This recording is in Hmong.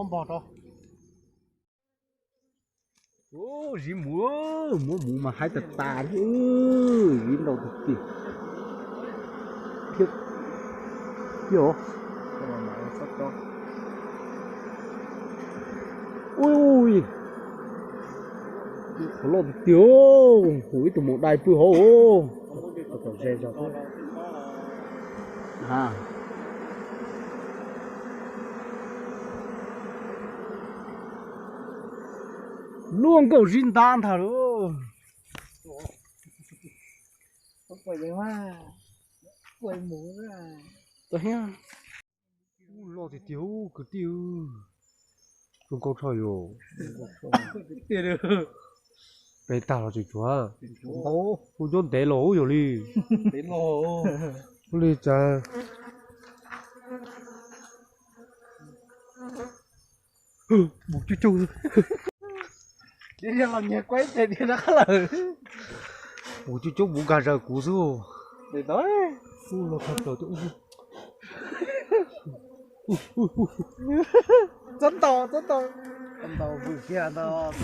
Npog rau. Ziv mus, muab mus mas haib tas tas thiab, ziv ntau tiag tiag thiab. Ui, qhov loj tiag tiag, hu ib tug maum dais pw hauv. Luaj nkaus zib ntab ntag lauj. Loj tiag tiag kwv tij, zoo nkauj tshaj yom. Peb tag los tseem tshuav, hu nyob ntev los yog li. Hu li cas. Mus coob coob, los nyiag kuab tes diav rov qab lawm. Mus coob coob mus nkag zaws kuv xwb. Txob ntaus, txob ntaus, txob ntaus vwm kiag ntag.